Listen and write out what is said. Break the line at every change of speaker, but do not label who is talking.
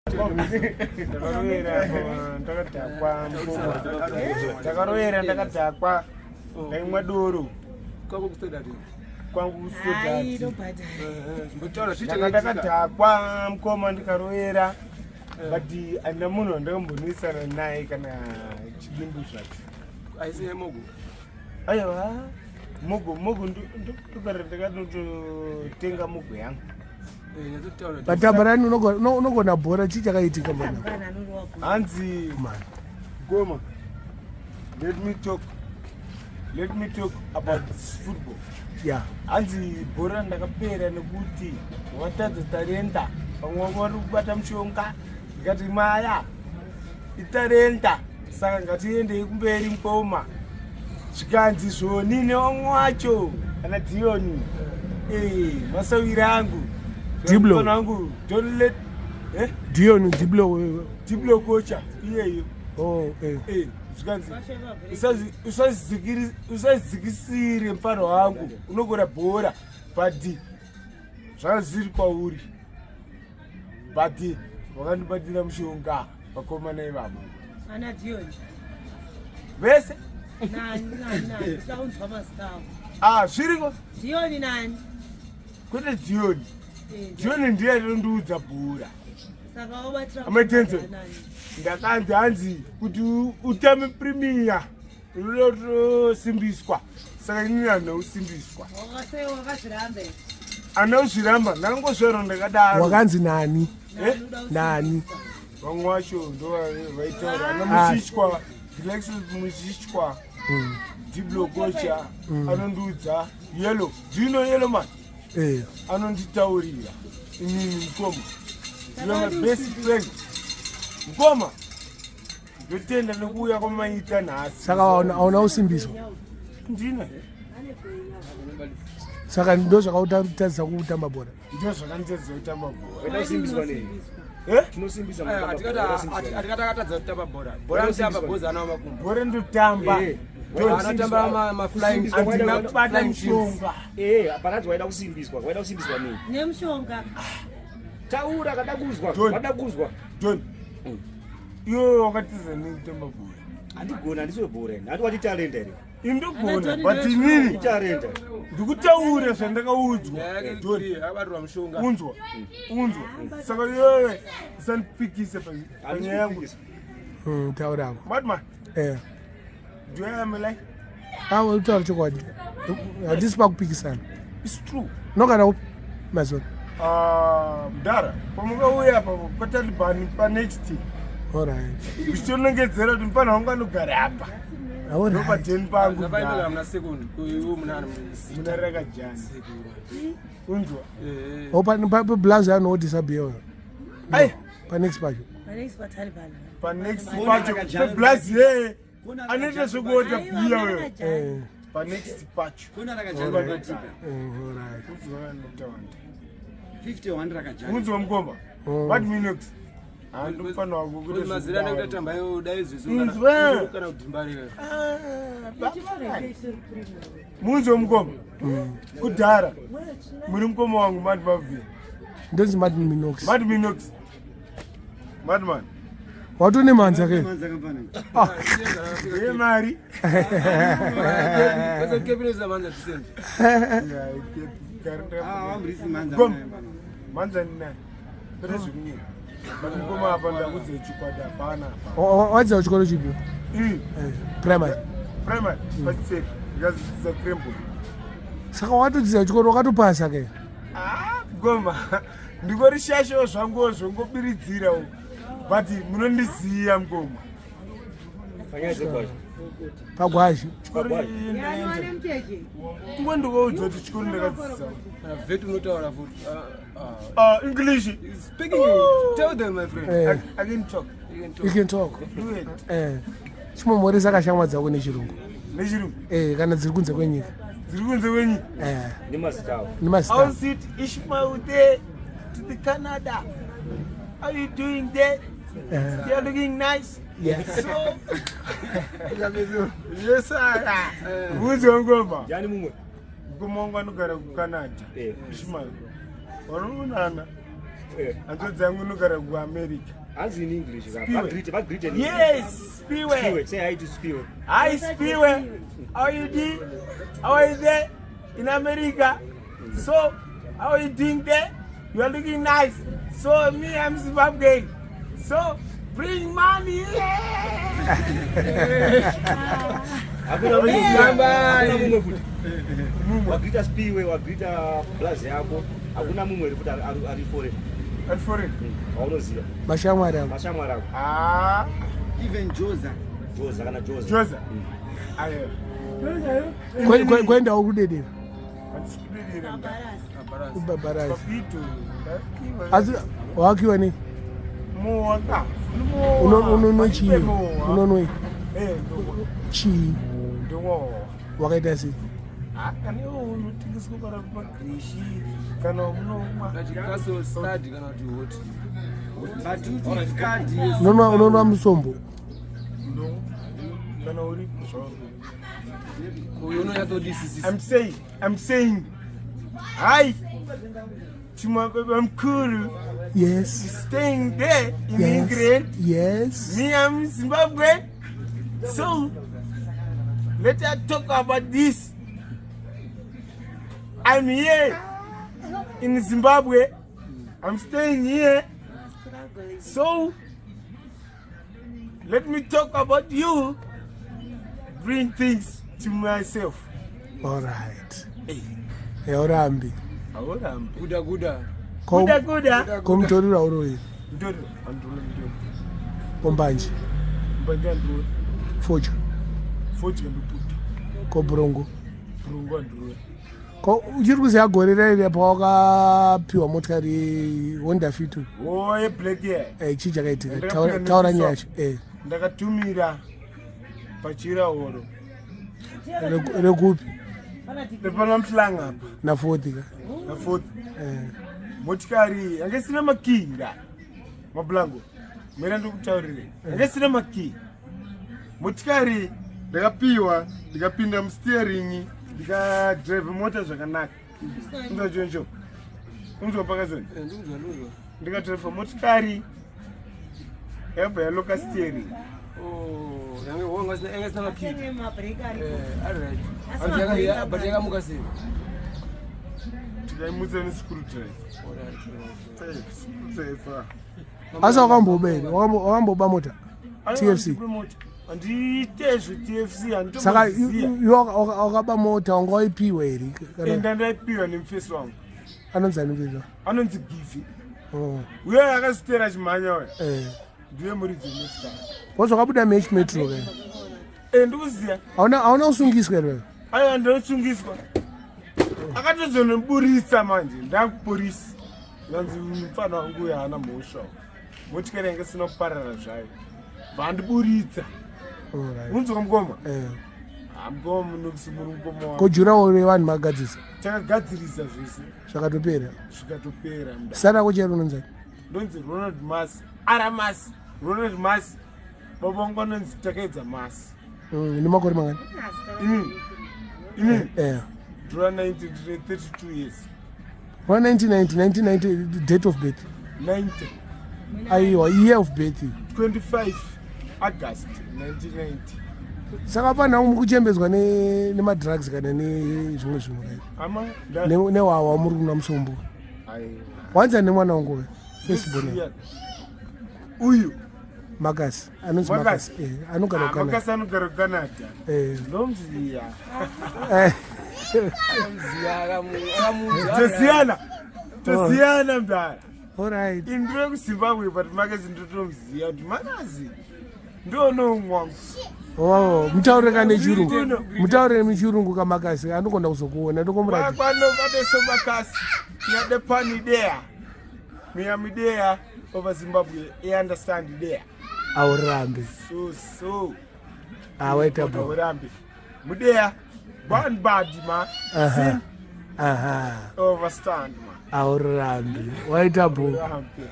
Ndakarovera ndakadhakwa mukoma. Ndakarovera ndakadhakwa. Ndaimwa doro.
Kwako kusodati.
Kwangu kusodati.
Mbotaura
zvicho. Ndakadhakwa mukoma ndikarovera. But andina munhu wandakambonetsana naye kana chidimbu zvacho.
Aisi yemogo.
Aiwa. Mogo mogo ndogara ndakatotenga mogo yangu.
But Tambarani unogona bhora chii chakaitika mwana?
Hanzi Goma. Let me talk. Let me talk about football.
Yeah.
Hanzi bhora ndakapera nekuti watadza talenta vamwe vanga vari kubata mushonga ndikati maya italenta saka ngatiendei kumberi mukoma zvikanzi zvoni nevamwe wacho ana dioni eh, masawiri angu
Diblo.
angu don't let eh?
Dion Diblo
Diblo kocha iyeyo
oh, eh.
Eh, zvikanzi usazikisire mfana wangu unogona bhora but zvanga zviri kwauri but wakandibatira mushonga vakomana ivavo
ana Dion
vese
nani nani nani tichaunzwa mazita avo
ah zviriko
Dion nani
kwete Dion
eh,
Dion ndiye atondiudza bhora
saka wabatira
Amatenzo. Ndakanzi hanzi kuti utame premier unoda kutosimbiswa saka inini handina kusimbiswa handina kuzviramba ndakangozvarwa ndakadaro
wakanzi nani
eh?
nani
vamwe vacho ndovaitaura ana ah. muchichwa relax muchichwa mm. diblo kocha mm. anondiudza yellow do you know yellow man
eh.
anonditaurira inini mukoma you are my best friend mukoma ndotenda nekuuya kwamaita nhasi
saka auna usimbiswa
ndina
saka ndo zvakautadzisa kutamba bhora
ndo zvakanditadzisa kutamba bhora
usimbiswa nei
eh?
atikatadza kutamba bhora bhora anotamba bhozi ana makumbo
bhora ndotamba
eh.
anotamba
maflyingandina kubata mushonga
eh, hapana waida kusimbiswa waida kusimbiswa nei
nemushonga
taura kada kuzwa kada kuzwa
john mm. iwe wakatiza nei kutamba bhora
handigoni handisi webhora ini handi wati talenta here
indogona but inini
talenta
ndikutaura zvandakaudzwa unzwa unzwa saka iwewe usandipikise panyaya yangu
hmm, taura ako
madman
eh.
do I am like
awo utaura chokwadi hatisi pakupikisana
It's true.
Unogara upi mazona?
Ah, mdara, pamukauya apa kwaTaliban panext.
Alright.
Uchitonongedzera kuti mfana wangu anogara apa.
Alright.
Ndopadeni pangu.
Ndakaenda muna second kuiwo muna
muna rakajani. Unzwa.
Eh.
Oh, pa pa blazi anoodisa biyo.
Ai,
pa next pacho.
Pa next pa Taliban.
Pa next pacho. Pa blazi yeye. Anoita zvekuodha biya uyo.
Eh.
Panext pacho. Unzwa mukoma. What minutes? Handofana wako
kuti mazira anenge atamba iwo dai zvizo kana kudhimbarira.
Munzwa mukoma. Kudhara. Muri mukoma wangu Mad Mavie.
Ndonzi Mad Minox.
Mad Minox. Madman.
Watone manza ke.
Ah. Ye mari. Manza nina. Kwete zvekunyika. But mukoma apa ndakudze chikwadi hapana apa.
Wadzidza kuchikoro chipi?
Eh,
primary.
Primary, pachiseri. Ndikadzidzisa Krembo.
Saka watodzidza kuchikoro wakatopasa ke?
Ah, goma. Ndingori shashawo zvanguwo zvongobiridzirawo but munondiziya mukoma.
Pagwazhi.
Kungo ndikuudza kuti chikoro ndakadzidza.
Vet unotaura futi.
Ah, English.
Speaking, tell them my friend.
Eh.
I can talk.
You can talk.
Fluent.
Eh. Chimomhoresa kashamwa dzako nechirungu.
Nechirungu.
Eh, kana dziri kunze kwenyika.
Dziri kunze kwenyika.
Eh.
Nemazita avo.
Nemazita.
How's it Ishmael there to the Canada? How you doing there?
Eh.
You are looking nice.
Yes.
So, yes sir. Mudzi wangoma.
Ndiani mumwe?
Mukoma wangu anogara kuCanada.
Eh.
Ishmael. Vanoonana. Hanzvadzi yangu inogara kuAmerica.
Hanzi in English.
Spiwe.
Vagrite, vagrite in English.
Yes, Spiwe.
Spiwe, say hi to Spiwe.
Hi, Spiwe. How you doing? How are you there in America? So, how are you doing there? You are looking nice. So, me, I'm Zimbabwean. So, bring money.
Hakuna mumwe futi. Wagrita Spiwe, wagrita blaze yako. Hakuna mumwe here futi ari foreign.
Ari foreign.
Waunoziva.
Mashamwari ako.
Mashamwari ako.
Ah,
Even Joza.
Joza kana Joza.
Joza. Ayo.
Kuendawo kudedera.
Handisi kudedera.
Mabarasi.
Kubhabharasi.
Papito.
Asi wakiwa nei?
Mowa.
Unonwe chii? Unonwe
Eh,
chii?
ndowa.
Wakaita sei?
Ah, kana iwe unotengeswa kana pagrishi kana unomwa.
Kachikaso study kana kuti hot. But card.
Unonwa musombo?
No. Kana uri zvauri.
Uyo unonyatsodisisisa.
I'm saying, hi to my baba mkuru staying there in England. Me, I'm in Zimbabwe. So let us talk about this. I'm here in Zimbabwe. I'm staying here.
Struggling.
So let me talk about you. Bring things to myself.
All right. Yaurambi.
Aurambi.
Guda guda.
Kuda kuda.
Komutoriro auroyi?
Ndori. Anduro ndori.
Kombanje?
Mbanje anduro.
Focha?
Fodya ndoputa.
Koburongo?
Burungu anduro.
Ko uchiri kuziva gore rairi pawakapiwa motikari Honda Fit?
Oh, yeblack here.
Chii chakaitika?
Ndakapiwa
Taura
nemuso.
nyaya yacho.
Ndakatumira pachirahoro.
Rekupi?
Repana Muhlanga apa.
Nafourth ka?
Nafourth. Motikari yanga isina makii nda mablango, mera ndikutaurire, yanga isina makii motikari. Ndakapiwa, ndikapinda musteering, ndikadrive mota zvakanaka. Unzwa choncho, unzwa pakazoni.
Ndikuzwa, ndikuzwa.
Ndikadrive motikari, yabva yaloka steering.
Oh, yange wanga sina, yanga sina makey.
Asenge mabreak aripo.
All right.
Asi
But
mabreak
but yakamuka sei?
Tikaimutsa nescrewdriver.
All right, all right.
Screwdriver.
Asi wakamboba here? Wakamboba mota TFC?
Handiite zveTFC.
Saka
Handitoziya.
iwe wakaba mota, wanga waipiwa here kana?
Enda, ndaipiwa nemufesi wangu.
Anonzi ani mufesi?
Anonzi Givi.
Oh.
Uye akazitera chimhanya uya. Ndiye muridzi wemotikari.
Wazi wakabuda match metro ke?
E, ndikuziya.
Hauna kusungiswa here wewe?
Aiwa, ndinosungiswa. Akatozonoburisa manje ndakuporisi, ndanzi mufana wangu uyu haana mhosva, motikari yanga isina kuparara zvayo, vandiburitsa.
Alright.
Unzwa mukoma?
Eh.
Mukoma munokusi, muri mukoma wangu.
Kojurawo revanhu magadzisa?
Takagadzirisa zvese.
Zvakatopera?
Zvikatopera mda.
Zita rako chairo unonzani?
Ndonzi Ronald Mas, Aramas Ronald Mas. Baba vangu vanonzi Takaedza Mas.
Nemakore mangani?
Ini ndora 32 years.
Wa 1990, 1990, date of birth?
90.
Aiwa, year of birth.
25 August 1990.
Saka panhau muri kuchembedzwa nemadrugs kana nezvimwe zvinhu kai?
Ama.
Newawa muri kunwa musombo?
Aiwa.
Wanzani nemwana wangu we first born?
Uyu?
Makasi, anonzi
Makasi?
Makasi, anogara kuCanada.
Makasi anogara kuCanada. Ndomuziya. Tosiyana, tosiyana mdara.
Alright.
Indiro kuZimbabwe, but Makasi ndotomuziya kuti Makasi ndonomwangu.
Oh, mutaurire ka nechirungu, mutaurire muchirungu kaMakasi, anogona kuzokuona ndokomurati.
Kwano vadeso Makasi yade pani there, miami there over Zimbabwe, I understand there.
Aurambe.
So so.
Awaita bo.
Urambe mudeya one bad ma.
Aha. Aha.
Overstand ma.
Aurambe, waita bo.
Urambe.